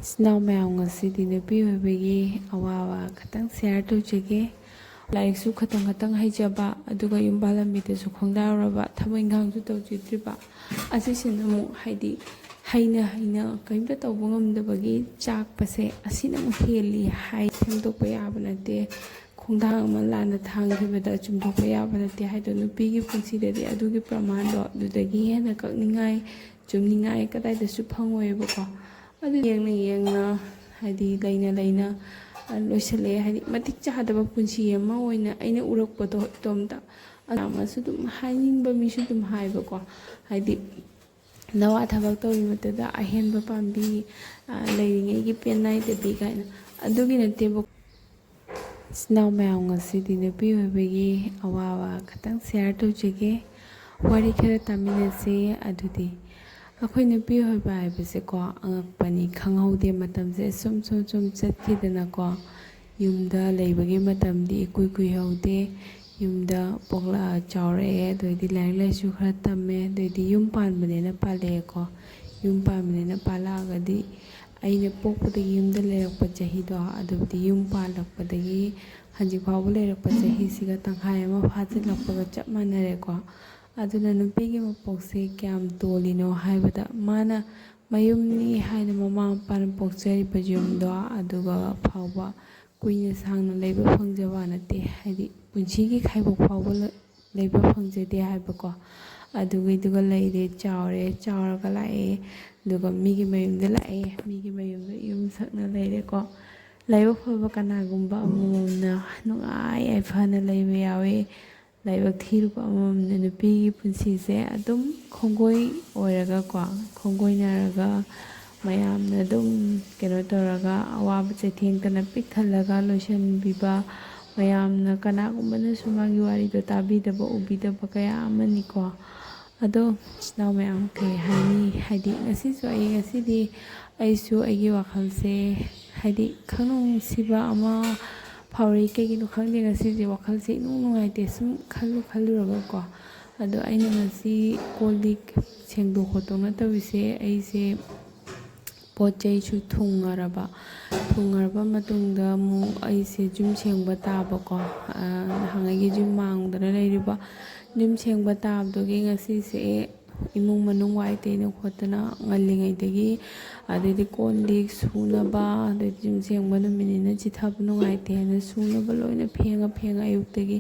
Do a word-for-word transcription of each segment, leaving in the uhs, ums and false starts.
ꯏꯆꯤꯟ ꯏꯅꯥꯎ ꯃꯌꯥꯝ, ꯉꯁꯤꯗꯤ ꯅꯨꯄꯤ ꯑꯣꯏꯕꯒꯤ ꯑꯋꯥꯕ ꯈꯇꯪ ꯁꯤꯌꯥꯔ ꯇꯧꯖꯒꯦ꯫ ꯂꯥꯏꯔꯤꯛꯁꯨ ꯈꯇꯪ ꯈꯇꯪ ꯍꯩꯖꯕ, ꯑꯗꯨꯒ ꯌꯨꯝ ꯄꯥꯜꯂꯝꯃꯤꯗꯁꯨ ꯈꯣꯡꯗꯥꯔꯨꯔꯕ, ꯊꯕꯛ ꯏꯪꯈꯥꯡꯁꯨ ꯇꯧꯖꯗ꯭ꯔꯤꯕ, ꯑꯁꯤꯁꯤꯅ ꯑꯃꯨꯛ ꯍꯥꯏꯗꯤ ꯍꯩꯅ ꯍꯩꯅ ꯀꯔꯤꯝꯇ ꯇꯧꯕ ꯉꯝꯗꯕꯒꯤ ꯆꯥꯛꯄꯁꯦ ꯑꯁꯤꯅ ꯑꯃꯨꯛ ꯍꯦꯜꯂꯤ ꯍꯥꯏ, ꯁꯦꯝꯗꯣꯛꯄ ꯌꯥꯕ ꯅꯠꯇꯦ꯫ ꯈꯣꯡꯊꯥꯡ ꯑꯃ ꯂꯥꯟꯅ ꯊꯥꯡꯈꯤꯕꯗ ꯆꯨꯝꯊꯣꯛꯄ ꯌꯥꯕ ꯅꯠꯇꯦ ꯍꯥꯏꯗꯣ, ꯅꯨꯄꯤꯒꯤ ꯄꯨꯟꯁꯤꯗꯗꯤ ꯑꯗꯨꯒꯤ ꯄ꯭ꯔꯃꯥꯟꯗꯣ ꯑꯗꯨꯗꯒꯤ ꯍꯦꯟꯅ ꯀꯛꯅꯤꯡꯉꯥꯏ, ꯆꯨꯝꯅꯤꯡꯉꯥꯏ ꯀꯗꯥꯏꯗꯁꯨ ꯐꯪꯉꯣꯏꯕꯀꯣ꯫ ꯑꯗꯨ ꯌꯦꯡꯅ ꯌꯦꯡꯅ, ꯍꯥꯏꯗꯤ ꯂꯩꯅ ꯂꯩꯅ, ꯑ, ꯂꯣꯏꯁꯤꯜꯂꯛꯑꯦ꯫ ꯍꯥꯏꯗꯤ ꯃꯇꯤꯛ ꯆꯥꯗꯕ ꯄꯨꯟꯁꯤ ꯑꯃ ꯑꯣꯏꯅ ꯑꯩꯅ ꯎꯔꯛꯄꯗꯣ ꯏꯇꯣꯝꯇ꯫ ꯑꯗꯨꯅ ꯑꯃꯁꯨ ꯑꯗꯨꯝ ꯍꯥꯏꯅꯤꯡꯕ ꯃꯤꯁꯨ ꯑꯗꯨꯝ ꯍꯥꯏꯕꯀꯣ꯫ ꯍꯥꯏꯗꯤ ꯅꯋꯥ ꯊꯕꯛ ꯇꯧꯔꯤꯉꯩꯗꯨꯗ ꯑꯍꯦꯟꯕ ꯄꯥꯝꯕꯤ, ꯑ, ꯂꯩꯔꯤꯉꯩꯒꯤ ꯄꯦꯟ ꯅꯥꯏꯗꯕꯤ ꯀꯥꯏꯅ꯫ ꯑꯗꯨꯒꯤ ꯅꯠꯇꯦꯕ꯫ ꯏꯆꯤꯟ ꯏꯅꯥꯎ ꯃꯌꯥꯝ, ꯉꯁꯤꯗꯤ ꯅꯨꯄꯤ ꯑꯣꯏꯕꯒꯤ ꯑꯋꯥꯕ ꯈꯇꯪ ꯁꯤꯌꯥꯔ ꯇꯧꯖꯒꯦ꯫ ꯋꯥꯔꯤ ꯈꯔ ꯇꯥꯃꯤꯟꯅꯁꯦ꯫ ꯑꯗꯨꯗꯤ ꯑꯩꯈꯣꯏ ꯅꯨꯄꯤ ꯑꯣꯏꯕ ꯍꯥꯏꯕꯁꯦꯀꯣ, ꯑꯉꯛꯄꯅꯤ, ꯈꯪꯍꯧꯗꯦ, ꯃꯇꯝꯁꯦ ꯁꯨꯝ ꯁꯨꯝ ꯁꯨꯝ ꯆꯠꯈꯤꯗꯅꯀꯣ꯫ ꯌꯨꯝꯗ ꯂꯩꯕꯒꯤ ꯃꯇꯝꯗꯤ ꯏꯀꯨꯏ ꯀꯨꯏꯍꯧꯗꯦ꯫ ꯌꯨꯝꯗ ꯄꯣꯛꯂꯛꯑ ꯆꯥꯎꯔꯛꯑꯦ, ꯑꯗꯩꯗꯤ ꯂꯥꯏꯔꯤꯛ ꯂꯥꯏꯁꯨ ꯈꯔ ꯇꯝꯃꯦ, ꯑꯗꯩꯗꯤ ꯌꯨꯝ ꯄꯥꯟꯕꯅꯦꯅ ꯄꯥꯜꯂꯛꯑꯦꯀꯣ꯫ ꯌꯨꯝ ꯄꯥꯟꯕꯅꯦꯅ ꯄꯥꯜꯂꯛꯑꯒꯗꯤ ꯑꯩꯅ ꯄꯣꯛꯄꯗꯒꯤ ꯌꯨꯝꯗ ꯂꯩꯔꯛꯄ ꯆꯍꯤꯗꯣ, ꯑꯗꯨꯕꯨꯗꯤ ꯌꯨꯝ ꯄꯥꯜꯂꯛꯄꯗꯒꯤ ꯍꯧꯖꯤꯛ ꯐꯥꯎꯕ ꯂꯩꯔꯛꯄ ꯆꯍꯤꯁꯤꯒ ꯇꯪꯈꯥꯏ ꯑꯃ ꯐꯥꯖꯤꯜꯂꯛꯄꯒ ꯆꯞ ꯃꯥꯟꯅꯔꯦꯀꯣ꯫ ꯑꯗꯨꯅ ꯅꯨꯄꯤꯒꯤ ꯃꯄꯣꯛꯁꯦ ꯀꯌꯥꯝ ꯇꯣꯜꯂꯤꯅꯣ ꯍꯥꯏꯕꯗ, ꯃꯥꯅ ꯃꯌꯨꯝꯅꯤ ꯍꯥꯏꯅ ꯃꯃꯥ ꯃꯄꯥꯅ ꯄꯣꯛꯆꯔꯤꯕ ꯌꯨꯝꯗꯣ ꯑꯗꯨꯒ ꯐꯥꯎꯕ ꯀꯨꯏꯅ ꯁꯥꯡꯅ ꯂꯩꯕ ꯐꯪꯖꯕ ꯅꯠꯇꯦ꯫ ꯍꯥꯏꯗꯤ ꯄꯨꯟꯁꯤꯒꯤ ꯈꯥꯏꯕꯣꯛ ꯐꯥꯎꯕ ꯂ-, ꯂꯩꯕ ꯐꯪꯖꯗꯦ ꯍꯥꯏꯕꯀꯣ꯫ ꯑꯗꯨꯒꯤꯗꯨꯒ ꯂꯩꯔꯦ, ꯆꯥꯎꯔꯦ, ꯆꯥꯎꯔꯒ ꯂꯥꯛꯑꯦ, ꯑꯗꯨꯒ ꯃꯤꯒꯤ ꯃꯌꯨꯝꯗ ꯂꯥꯛꯑꯦ, ꯃꯤꯒꯤ ꯃꯌꯨꯝꯗ ꯌꯨꯝ ꯁꯛꯅ ꯂꯩꯔꯦꯀꯣ꯫ ꯂꯥꯏꯕꯛ ꯐꯕ ꯀꯅꯥꯒꯨꯝꯕ ꯑꯃꯃꯝꯅ ꯅꯨꯡꯉꯥꯏ ꯌꯥꯏꯐꯅ ꯂꯩꯕ ꯌꯥꯎꯋꯤ꯫ ꯂꯥꯏꯕꯛ ꯊꯤꯔꯨꯕ ꯑꯃꯃꯝꯅ ꯅꯨꯄꯤꯒꯤ ꯄꯨꯟꯁꯤꯁꯦ ꯑꯗꯨꯝ ꯈꯣꯡꯒꯣꯏ ꯑꯣꯏꯔꯒꯀꯣ, ꯈꯣꯡꯒꯣꯏꯅꯔꯒ ꯃꯌꯥꯝꯅ ꯑꯗꯨꯝ ꯀꯩꯅꯣ ꯇꯧꯔꯒ ꯑꯋꯥꯕ ꯆꯩꯊꯦꯡꯗꯅ ꯄꯤꯛ ꯊꯜꯂꯒ ꯂꯣꯏꯁꯤꯟꯕꯤꯕ, ꯃꯌꯥꯝꯅ ꯀꯅꯥꯒꯨꯝꯕꯅꯁꯨ ꯃꯥꯒꯤ ꯋꯥꯔꯤꯗꯣ ꯇꯥꯕꯤꯗꯕ, ꯎꯕꯤꯗꯕ ꯀꯌꯥ ꯑꯃꯅꯤꯀꯣ꯫ ꯑꯗꯣ ꯏꯆꯤꯟ ꯏꯅꯥꯎ ꯃꯌꯥꯝ, ꯀꯩ ꯍꯥꯏꯅꯤ, ꯍꯥꯏꯗꯤ ꯉꯁꯤꯁꯨ ꯑꯩ, ꯉꯁꯤꯗꯤ ꯑꯩꯁꯨ ꯑꯩꯒꯤ ꯋꯥꯈꯜꯁꯦ ꯍꯥꯏꯗꯤ ꯈꯪꯅꯨꯡ ꯅꯨꯡꯁꯤꯕ ꯑꯃ ꯐꯥꯎꯔꯛꯏ꯫ ꯀꯩꯒꯤꯅꯣ ꯈꯪꯗꯦ, ꯉꯁꯤꯁꯦ ꯋꯥꯈꯜꯁꯦ ꯏꯅꯨꯡ ꯅꯨꯡꯉꯥꯏꯇꯦ, ꯁꯨꯝ ꯈꯜꯂꯨ ꯈꯜꯂꯨꯔꯒꯀꯣ꯫ ꯑꯗꯣ ꯑꯩꯅ ꯉꯁꯤ ꯀꯣꯜ ꯂꯤꯛ ꯁꯦꯡꯗꯣꯛ ꯈꯣꯠꯇꯣꯛꯅ ꯇꯧꯔꯤꯁꯦ, ꯑꯩꯁꯦ ꯄꯣꯠ ꯆꯩꯁꯨ ꯊꯨꯡꯉꯔꯕ꯫ ꯊꯨꯡꯉꯔꯕ ꯃꯇꯨꯡꯗ ꯑꯃꯨꯛ ꯑꯩꯁꯦ ꯌꯨꯝ ꯁꯦꯡꯕ ꯇꯥꯕꯀꯣ꯫ ꯅꯍꯥꯟꯉꯩꯒꯤ ꯌꯨꯝ ꯃꯥꯡꯗꯅ ꯂꯩꯔꯤꯕ ꯌꯨꯝ ꯁꯦꯡꯕ ꯇꯥꯕꯗꯨꯒꯤ ꯉꯁꯤꯁꯦ ꯏꯃꯨꯡ ꯃꯅꯨꯡ ꯋꯥꯏ ꯇꯩꯅ ꯈꯣꯠꯇꯅ ꯉꯜꯂꯤꯉꯩꯗꯒꯤ, ꯑꯗꯩꯗꯤ ꯀꯣꯟ ꯂꯤꯛ ꯁꯨꯅꯕ, ꯑꯗꯩꯗꯤ ꯌꯨꯝ ꯁꯦꯡꯕ ꯅꯨꯃꯤꯠꯅꯤꯅ ꯆꯤꯊꯕ ꯅꯨꯡꯉꯥꯏꯇꯦ ꯍꯥꯏꯅ ꯁꯨꯅꯕ ꯂꯣꯏꯅ ꯐꯦꯡꯉ ꯐꯦꯡꯉ ꯑꯌꯨꯛꯇꯒꯤ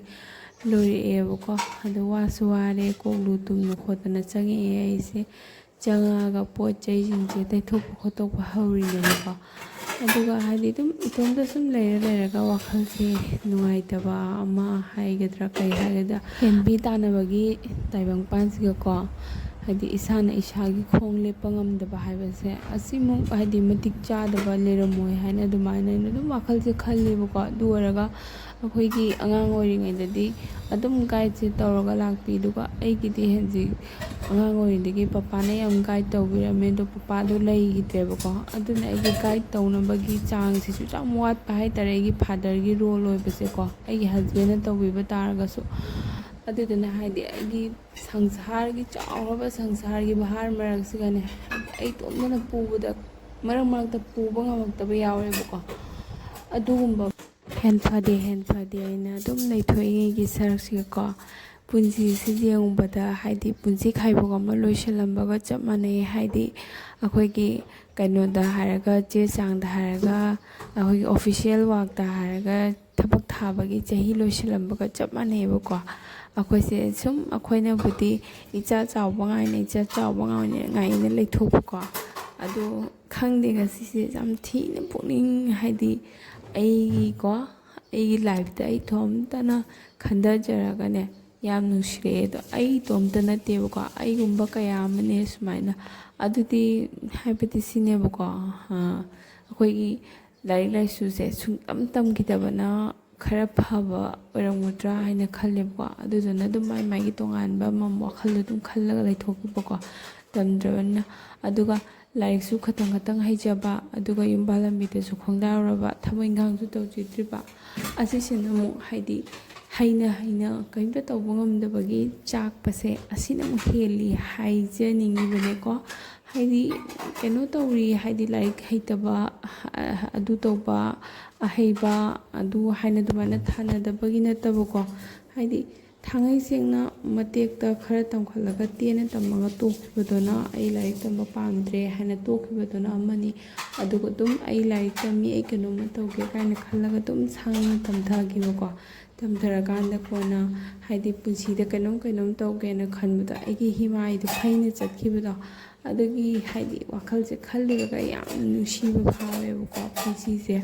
ꯂꯣꯏꯔꯛꯑꯦꯕꯀꯣ꯫ ꯑꯗꯣ ꯋꯥꯁꯨ ꯋꯥꯔꯦ, ꯀꯣꯛ ꯂꯨ ꯇꯨꯝꯅ ꯈꯣꯠꯇꯅ ꯆꯪꯉꯛꯑꯦ ꯑꯩꯁꯦ꯫ ꯆꯪꯉꯛꯑꯒ ꯄꯣꯠ ꯆꯩꯁꯤꯡꯁꯦ ꯇꯩꯊꯣꯛꯄ ꯈꯣꯠꯇꯣꯛꯄ ꯍꯧꯔꯤꯅꯦꯕꯀꯣ꯫ ꯑꯗꯨꯒ ꯍꯥꯏꯗꯤ ꯑꯗꯨꯝ ꯏꯇꯣꯝꯇ ꯁꯨꯝ ꯂꯩꯔ ꯂꯩꯔꯒ ꯋꯥꯈꯜꯁꯦ ꯅꯨꯡꯉꯥꯏꯇꯕ ꯑꯃ ꯍꯥꯏꯒꯗ꯭ꯔꯥ ꯀꯩ ꯍꯥꯏꯒꯗ꯭ꯔꯥ, ꯍꯦꯟꯕꯤ ꯇꯥꯟꯅꯕꯒꯤ ꯇꯥꯏꯕꯪ ꯄꯥꯟꯁꯤꯒꯀꯣ, ꯍꯥꯏꯗꯤ ꯏꯁꯥꯅ ꯏꯁꯥꯒꯤ ꯈꯣꯡ ꯂꯦꯞꯄ ꯉꯝꯗꯕ ꯍꯥꯏꯕꯁꯦ ꯑꯁꯤꯃꯨꯛ ꯍꯥꯏꯗꯤ ꯃꯇꯤꯛ ꯆꯥꯗꯕ ꯂꯩꯔꯝꯃꯣꯏ ꯍꯥꯏꯅ ꯑꯗꯨꯃꯥꯏꯅ ꯑꯩꯅ ꯑꯗꯨꯝ ꯋꯥꯈꯜꯁꯦ ꯈꯜꯂꯦꯕꯀꯣ꯫ ꯑꯗꯨ ꯑꯣꯏꯔꯒ ꯑꯩꯈꯣꯏꯒꯤ ꯑꯉꯥꯡ ꯑꯣꯏꯔꯤꯉꯩꯗꯗꯤ ꯑꯗꯨꯝ ꯒꯥꯏꯗꯁꯦ ꯇꯧꯔꯒ ꯂꯥꯛꯄꯤ꯫ ꯑꯗꯨꯒ ꯑꯩꯒꯤꯗꯤ ꯍꯧꯖꯤꯛ ꯑꯉꯥꯡ ꯑꯣꯏꯔꯤꯉꯩꯗꯒꯤ ꯄꯄꯥꯅ ꯌꯥꯝ ꯒꯥꯏꯗ ꯇꯧꯕꯤꯔꯝꯃꯦ, ꯑꯗꯣ ꯄꯄꯥꯗꯣ ꯂꯩꯈꯤꯗ꯭ꯔꯦꯕꯀꯣ꯫ ꯑꯗꯨꯅ ꯑꯩꯒꯤ ꯒꯥꯏꯗ ꯇꯧꯅꯕꯒꯤ ꯆꯥꯡꯁꯤꯁꯨ ꯌꯥꯝ ꯋꯥꯠꯄ ꯍꯥꯏꯇꯥꯔꯦ, ꯑꯩꯒꯤ ꯐꯥꯗꯔꯒꯤ ꯔꯣꯜ ꯑꯣꯏꯕꯁꯦꯀꯣ, ꯑꯩꯒꯤ ꯍꯁꯕꯦꯟꯅ ꯇꯧꯕꯤꯕ ꯇꯥꯔꯒꯁꯨ꯫ ꯑꯗꯨꯗꯨꯅ ꯍꯥꯏꯗꯤ ꯑꯩꯒꯤ ꯁꯪꯁꯥꯔꯒꯤ, ꯆꯥꯎꯔꯕ ꯁꯪꯁꯥꯔꯒꯤ ꯚꯥꯔ ꯃꯔꯛꯁꯤꯒꯅꯦ, ꯑꯩ ꯏꯇꯣꯝꯇꯅ ꯄꯨꯕꯗ ꯃꯔꯛ ꯃꯔꯛꯇ ꯄꯨꯕ ꯉꯝꯃꯛꯇꯕ ꯌꯥꯎꯔꯦꯕꯀꯣ꯫ ꯑꯗꯨꯒꯨꯝꯕ ꯍꯦꯟ ꯐꯗꯦ, ꯍꯦꯟ ꯐꯗꯦ ꯑꯩꯅ ꯑꯗꯨꯝ ꯂꯩꯊꯣꯛꯏꯉꯩꯒꯤ ꯁꯔꯨꯛꯁꯤꯒꯀꯣ꯫ ꯄꯨꯟꯁꯤꯁꯤ ꯌꯦꯡꯉꯨꯕꯗ ꯍꯥꯏꯗꯤ ꯄꯨꯟꯁꯤ ꯈꯥꯏꯕꯣꯛ ꯑꯃ ꯂꯣꯏꯁꯤꯜꯂꯝꯕꯒ ꯆꯞ ꯃꯥꯟꯅꯩ꯫ ꯍꯥꯏꯗꯤ ꯑꯩꯈꯣꯏꯒꯤ ꯀꯩꯅꯣꯗ ꯍꯥꯏꯔꯒ, ꯆꯦ ꯆꯥꯡꯗ ꯍꯥꯏꯔꯒ, ꯑꯩꯈꯣꯏꯒꯤ ꯑꯣꯐꯤꯁꯤꯌꯦꯜ ꯋꯥꯔꯛꯇ ꯍꯥꯏꯔꯒ ꯊꯕꯛ ꯊꯥꯕꯒꯤ ꯆꯍꯤ ꯂꯣꯏꯁꯤꯜꯂꯝꯕꯒ ꯆꯞ ꯃꯥꯟꯅꯩꯕꯀꯣ꯫ ꯑꯩꯈꯣꯏꯁꯦ ꯁꯨꯝ ꯑꯩꯈꯣꯏꯅꯕꯨꯗꯤ ꯏꯆꯥ ꯆꯥꯎꯕ ꯉꯥꯏꯅ, ꯏꯆꯥ ꯆꯥꯎꯕ ꯉꯥꯏꯅ, ꯉꯥꯏꯅ ꯂꯩꯊꯣꯛꯄꯀꯣ꯫ ꯑꯗꯣ ꯈꯪꯗꯦ, ꯉꯁꯤꯁꯦ ꯌꯥꯝ ꯊꯤꯅ ꯄꯨꯛꯅꯤꯡ ꯍꯥꯏꯗꯤ ꯑꯩꯒꯤꯀꯣ, ꯑꯩꯒꯤ ꯂꯥꯏꯐꯇ ꯑꯩ ꯏꯇꯣꯝꯇꯅ ꯈꯟꯊꯖꯔꯒꯅꯦ, ꯌꯥꯝ ꯅꯨꯡꯁꯤꯔꯛꯑꯦ꯫ ꯑꯗꯣ ꯑꯩ ꯏꯇꯣꯝꯇ ꯅꯠꯇꯦꯕꯀꯣ, ꯑꯩꯒꯨꯝꯕ ꯀꯌꯥ ꯑꯃꯅꯦ ꯁꯨꯃꯥꯏꯅ꯫ ꯑꯗꯨꯗꯤ ꯍꯥꯏꯕꯗꯤ ꯁꯤꯅꯦꯕꯀꯣ, ꯑꯩꯈꯣꯏꯒꯤ ꯂꯥꯏꯔꯤꯛ ꯂꯥꯏꯁꯨꯁꯦ ꯁꯨꯡꯇꯝ ꯇꯝꯈꯤꯗꯕꯅ ꯈꯔ ꯐꯕ ꯑꯣꯏꯔꯝꯒꯗ꯭ꯔꯥ ꯍꯥꯏꯅ ꯈꯜꯂꯦꯕꯀꯣ꯫ ꯑꯗꯨꯗꯨꯅ ꯑꯗꯨꯝ ꯃꯥꯏ ꯃꯥꯏꯒꯤ ꯇꯣꯉꯥꯟꯕ ꯑꯃꯃꯝ ꯋꯥꯈꯜꯗ ꯑꯗꯨꯝ ꯈꯜꯂꯒ ꯂꯩꯊꯣꯛꯈꯤꯕꯀꯣ, ꯇꯝꯗ꯭ꯔꯕꯅꯤꯅ꯫ ꯑꯗꯨꯒ ꯂꯥꯏꯔꯤꯛꯁꯨ ꯈꯇꯪ ꯈꯇꯪ ꯍꯩꯖꯕ, ꯑꯗꯨꯒ ꯌꯨꯝ ꯄꯥꯜꯂꯝꯕꯤꯗꯁꯨ ꯈꯣꯡꯗꯥꯔꯨꯔꯕ, ꯊꯕꯛ ꯏꯪꯈꯥꯡꯁꯨ ꯇꯧꯖꯗ꯭ꯔꯤꯕ, ꯑꯁꯤꯁꯤꯅ ꯑꯃꯨꯛ ꯍꯥꯏꯗꯤ ꯍꯩꯅ ꯍꯩꯅ ꯀꯔꯤꯝꯇ ꯇꯧꯕ ꯉꯝꯗꯕꯒꯤ ꯆꯥꯛꯄꯁꯦ ꯑꯁꯤꯅ ꯑꯃꯨꯛ ꯍꯦꯜꯂꯤ ꯍꯥꯏꯖꯅꯤꯡꯉꯤꯕꯅꯦꯀꯣ꯫ ꯍꯥꯏꯗꯤ ꯀꯩꯅꯣ ꯇꯧꯔꯤ, ꯍꯥꯏꯗꯤ ꯂꯥꯏꯔꯤꯛ ꯍꯩꯇꯕ, ꯑꯗꯨ ꯇꯧꯕ, ꯑꯍꯩꯕ, ꯑꯗꯨ ꯍꯥꯏꯅ ꯑꯗꯨꯃꯥꯏꯅ ꯊꯥꯅꯗꯕꯒꯤ ꯅꯠꯇꯕꯀꯣ꯫ ꯍꯥꯏꯗꯤ ꯊꯥꯡꯉꯩ ꯁꯦꯡꯅ ꯃꯇꯦꯛꯇ ꯈꯔ ꯇꯝꯈꯠꯂꯒ ꯇꯦꯟꯅ ꯇꯝꯃꯒ ꯇꯣꯛꯈꯤꯕꯗꯨꯅ, "ꯑꯩ ꯂꯥꯏꯔꯤꯛ ꯇꯝꯕ ꯄꯥꯝꯗ꯭ꯔꯦ" ꯍꯥꯏꯅ ꯇꯣꯛꯈꯤꯕꯗꯨꯅ ꯑꯃꯅꯤ꯫ ꯑꯗꯨꯒ ꯑꯗꯨꯝ "ꯑꯩ ꯂꯥꯏꯔꯤꯛ ꯇꯝꯃꯤ, ꯑꯩ ꯀꯩꯅꯣꯝꯃ ꯇꯧꯒꯦ" ꯀꯥꯏꯅ ꯈꯜꯂꯒ ꯑꯗꯨꯝ ꯁꯥꯡꯅ ꯇꯝꯊꯈꯤꯕꯀꯣ꯫ ꯇꯝꯊꯔꯀꯥꯟꯗ ꯀꯣꯟꯅ ꯍꯥꯏꯗꯤ ꯄꯨꯟꯁꯤꯗ ꯀꯩꯅꯣꯝ ꯀꯩꯅꯣꯝ ꯇꯧꯒꯦꯅ ꯈꯟꯕꯗꯣ, ꯑꯩꯒꯤ ꯍꯤꯃꯥꯏꯗꯣ ꯐꯩꯅ ꯆꯠꯈꯤꯕꯗꯣ, ꯑꯗꯨꯒꯤ ꯍꯥꯏꯗꯤ ꯋꯥꯈꯜꯁꯦ ꯈꯜꯂꯨꯔꯒ ꯌꯥꯝꯅ ꯅꯨꯡꯁꯤꯕ ꯐꯥꯎꯋꯦꯕꯀꯣ꯫ ꯄꯨꯟꯁꯤꯁꯦ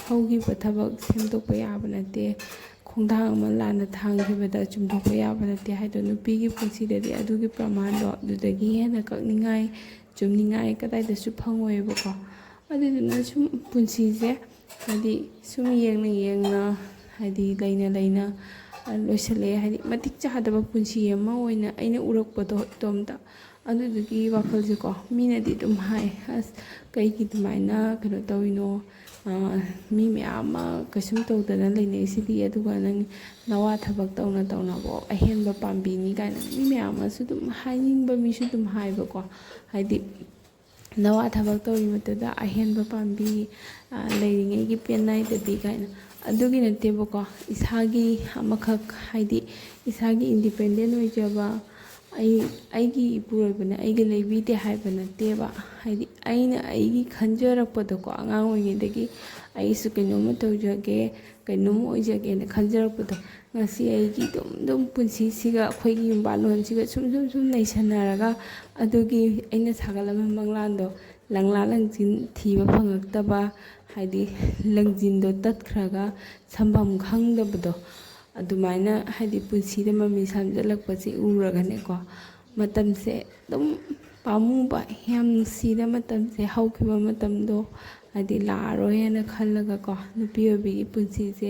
ꯍꯧꯈꯤꯕ ꯊꯕꯛ ꯁꯦꯝꯗꯣꯛꯄ ꯌꯥꯕ ꯅꯠꯇꯦ, ꯈꯣꯡꯊꯥꯡ ꯑꯃ ꯂꯥꯟꯅ ꯊꯥꯡꯈꯤꯕꯗ ꯆꯨꯝꯊꯣꯛꯄ ꯌꯥꯕ ꯅꯠꯇꯦ ꯍꯥꯏꯗꯣ꯫ ꯅꯨꯄꯤꯒꯤ ꯄꯨꯟꯁꯤꯗꯗꯤ ꯑꯗꯨꯒꯤ ꯄ꯭ꯔꯃꯥꯟꯗꯣ ꯑꯗꯨꯗꯒꯤ ꯍꯦꯟꯅ ꯀꯛꯅꯤꯡꯉꯥꯏ, ꯆꯨꯝꯅꯤꯡꯉꯥꯏ ꯀꯗꯥꯏꯗꯁꯨ ꯐꯪꯉꯣꯏꯕꯀꯣ꯫ ꯑꯗꯨꯗꯨꯅ ꯁꯨꯝ ꯄꯨꯟꯁꯤꯁꯦ ꯍꯥꯏꯗꯤ ꯁꯨꯝ ꯌꯦꯡꯅ ꯌꯦꯡꯅ, ꯍꯥꯏꯗꯤ ꯂꯩꯅ ꯂꯩꯅ ꯂꯣꯏꯁꯤꯜꯂꯛꯑꯦ꯫ ꯍꯥꯏꯗꯤ ꯃꯇꯤꯛ ꯆꯥꯗꯕ ꯄꯨꯟꯁꯤ ꯑꯃ ꯑꯣꯏꯅ ꯑꯩꯅ ꯎꯔꯛꯄꯗꯣ ꯏꯇꯣꯝꯇ꯫ ꯑꯗꯨꯗꯨꯒꯤ ꯋꯥꯈꯜꯁꯦꯀꯣ, ꯃꯤꯅꯗꯤ ꯑꯗꯨꯝ ꯍꯥꯏ, "ꯑꯁ, ꯀꯩꯒꯤ ꯑꯗꯨꯃꯥꯏꯅ ꯀꯩꯅꯣ ꯇꯧꯔꯤꯅꯣ? ꯃꯤ ꯃꯌꯥꯝ ꯑꯃ ꯀꯩꯁꯨꯝ ꯇꯧꯗꯅ ꯂꯩꯅꯩꯁꯤꯗꯤ, ꯑꯗꯨꯒ ꯅꯪ ꯅꯋꯥ ꯊꯕꯛ ꯇꯧꯅ ꯇꯧꯅꯕꯣ ꯑꯍꯦꯟꯕ ꯄꯥꯝꯕꯤꯅꯤ" ꯀꯥꯏꯅ ꯃꯤ ꯃꯌꯥꯝ ꯑꯃꯁꯨ ꯑꯗꯨꯝ ꯍꯥꯏꯅꯤꯡꯕ ꯃꯤꯁꯨ ꯑꯗꯨꯝ ꯍꯥꯏꯕꯀꯣ꯫ ꯍꯥꯏꯗꯤ ꯅꯋꯥ ꯊꯕꯛ ꯇꯧꯔꯤꯃꯛꯇꯗ ꯑꯍꯦꯟꯕ ꯄꯥꯝꯕꯤ, ꯑ, ꯂꯩꯔꯤꯉꯩꯒꯤ ꯄꯦꯟꯅꯥꯏꯗꯗꯤ ꯀꯥꯏꯅ꯫ ꯑꯗꯨꯒꯤ ꯅꯠꯇꯦꯕꯀꯣ, ꯏꯁꯥꯒꯤ ꯑꯃꯈꯛ, ꯍꯥꯏꯗꯤ ꯏꯁꯥꯒꯤ ꯏꯟꯗꯤꯄꯦꯟꯗꯦꯟ ꯑꯣꯏꯖꯕ, ꯑꯩ, ꯑꯩꯒꯤ ꯏꯄꯨꯔꯣꯏꯕꯅ ꯑꯩꯒꯤ ꯂꯩꯕꯤꯗꯦ ꯍꯥꯏꯕ ꯅꯠꯇꯦꯕ꯫ ꯍꯥꯏꯗꯤ ꯑꯩꯅ ꯑꯩꯒꯤ ꯈꯟꯖꯔꯛꯄꯗꯀꯣ, ꯑꯉꯥꯡ ꯑꯣꯏꯔꯤꯉꯩꯗꯒꯤ ꯑꯩꯁꯨ ꯀꯩꯅꯣꯝꯃ ꯇꯧꯖꯒꯦ, ꯀꯩꯅꯣꯝ ꯑꯣꯏꯖꯒꯦꯅ ꯈꯟꯖꯔꯛꯄꯗꯣ, ꯉꯁꯤ ꯑꯩꯒꯤ ꯑꯗꯨꯝ ꯑꯗꯨꯝ ꯄꯨꯟꯁꯤꯁꯤꯒ, ꯑꯩꯈꯣꯏꯒꯤ ꯌꯨꯝꯕꯥꯜꯂꯣꯟꯁꯤꯒ ꯁꯨꯝ ꯁꯨꯝ ꯁꯨꯝ ꯂꯩꯁꯟꯅꯔꯒ, ꯑꯗꯨꯒꯤ ꯑꯩꯅ ꯁꯥꯒꯠꯂꯝꯕ ꯃꯪꯂꯥꯟꯗꯣ ꯂꯪꯂꯥ ꯂꯪꯖꯤꯟ ꯊꯤꯕ ꯐꯪꯉꯛꯇꯕ, ꯍꯥꯏꯗꯤ ꯂꯪꯖꯤꯟꯗꯣ ꯇꯠꯈ꯭ꯔꯒ ꯁꯝꯐꯝ ꯈꯪꯗꯕꯗꯣ, ꯑꯗꯨꯃꯥꯏꯅ ꯍꯥꯏꯗꯤ ꯄꯨꯟꯁꯤꯗ ꯃꯃꯤ ꯁꯥꯝꯖꯜꯂꯛꯄꯁꯦ ꯎꯔꯒꯅꯦꯀꯣ, ꯃꯇꯝꯁꯦ ꯑꯗꯨꯝ ꯄꯥꯝꯃꯨꯕ, ꯌꯥꯝ ꯅꯨꯡꯁꯤꯗ ꯃꯇꯝꯁꯦ, ꯍꯧꯈꯤꯕ ꯃꯇꯝꯗꯣ ꯍꯥꯏꯗꯤ ꯂꯥꯛꯑꯔꯣꯏ ꯍꯥꯏꯅ ꯈꯜꯂꯒꯀꯣ꯫ ꯅꯨꯄꯤ ꯑꯣꯏꯕꯤꯒꯤ ꯄꯨꯟꯁꯤꯁꯦ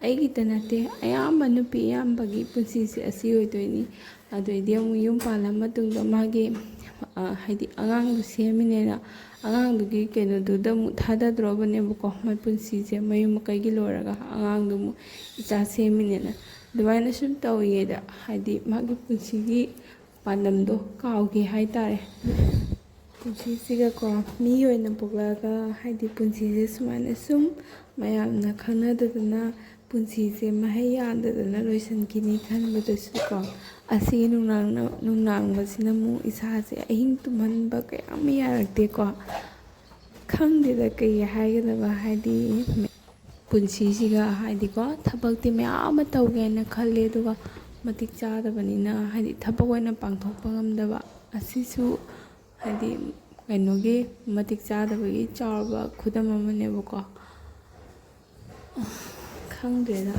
ꯑꯩꯒꯤꯇ ꯅꯠꯇꯦ, ꯑꯌꯥꯝꯕ ꯅꯨꯄꯤ ꯑꯌꯥꯝꯕꯒꯤ ꯄꯨꯟꯁꯤꯁꯦ ꯑꯁꯤ ꯑꯣꯏꯗꯣꯏꯅꯤ꯫ ꯑꯗꯩꯗꯤ ꯑꯃꯨꯛ ꯌꯨꯝ ꯄꯥꯜꯂ ꯃꯇꯨꯡꯗ ꯃꯥꯒꯤ, ꯑ, ꯍꯥꯏꯗꯤ ꯑꯉꯥꯡꯗꯨ ꯁꯦꯝꯃꯤꯅꯦꯅ ꯑꯉꯥꯡꯗꯨꯒꯤ ꯀꯩꯅꯣꯗꯨꯗ ꯑꯃꯨꯛ ꯊꯥꯗꯗ꯭ꯔꯣꯕꯅꯦꯕꯀꯣ, ꯃꯥꯏ ꯄꯨꯟꯁꯤꯁꯦ ꯃꯌꯨꯝ ꯃꯀꯩꯒꯤ ꯂꯣꯏꯔꯒ ꯑꯉꯥꯡꯗꯨ ꯑꯃꯨꯛ ꯏꯆꯥ ꯁꯦꯝꯃꯤꯅꯦꯅ꯫ ꯑꯗꯨꯃꯥꯏꯅ ꯁꯨꯝ ꯇꯧꯔꯤꯉꯩꯗ ꯍꯥꯏꯗꯤ ꯃꯥꯒꯤ ꯄꯨꯟꯁꯤꯒꯤ ꯄꯥꯟꯗꯝꯗꯣ ꯀꯥꯎꯒꯦ ꯍꯥꯏꯇꯥꯔꯦ꯫ ꯄꯨꯟꯁꯤꯁꯤꯒꯀꯣ, ꯃꯤ ꯑꯣꯏꯅ ꯄꯣꯛꯂꯛꯑꯒ, ꯍꯥꯏꯗꯤ, ꯄꯨꯟꯁꯤꯁꯦ ꯁꯨꯃꯥꯏꯅ ꯁꯨꯝ ꯃꯌꯥꯝꯅ ꯈꯪꯅꯗꯗꯅ ꯄꯨꯟꯁꯤꯁꯦ ꯃꯍꯩ ꯌꯥꯟꯗꯗꯅ ꯂꯣꯏꯁꯤꯟꯈꯤꯅꯤ ꯈꯟꯕꯗꯁꯨꯀꯣ, ꯑꯁꯤꯒꯤ ꯅꯨꯡꯅꯥꯡꯅ-, ꯅꯨꯡꯅꯥꯡꯕꯁꯤꯅ ꯑꯃꯨꯛ ꯏꯁꯥꯁꯦ ꯑꯍꯤꯡ ꯇꯨꯝꯍꯟꯕ ꯀꯌꯥ ꯑꯃ ꯌꯥꯔꯛꯇꯦꯀꯣ꯫ ꯈꯪꯗꯦꯗ ꯀꯩ ꯍꯥꯏꯒꯗꯕ, ꯍꯥꯏꯗꯤ, ꯄꯨꯟꯁꯤꯁꯤꯒ, ꯍꯥꯏꯗꯤꯀꯣ, ꯊꯕꯛꯇꯤ ꯃꯌꯥꯝ ꯑꯃ ꯇꯧꯒꯦꯅ ꯈꯜꯂꯦ, ꯑꯗꯨꯒ ꯃꯇꯤꯛ ꯆꯥꯗꯕꯅꯤꯅ, ꯍꯥꯏꯗꯤ, ꯊꯕꯛ ꯑꯣꯏꯅ ꯄꯥꯡꯊꯣꯛꯄ ꯉꯝꯗꯕ꯫ ꯑꯁꯤꯁꯨ, ꯍꯥꯏꯗꯤ, ꯀꯩꯅꯣꯒꯤ, ꯃꯇꯤꯛ ꯆꯥꯗꯕꯒꯤ ꯆꯥꯎꯔꯕ ꯈꯨꯗꯝ ꯑꯃꯅꯦꯕꯀꯣ꯫ ꯈꯪꯗ꯭ꯔꯦꯗ꯫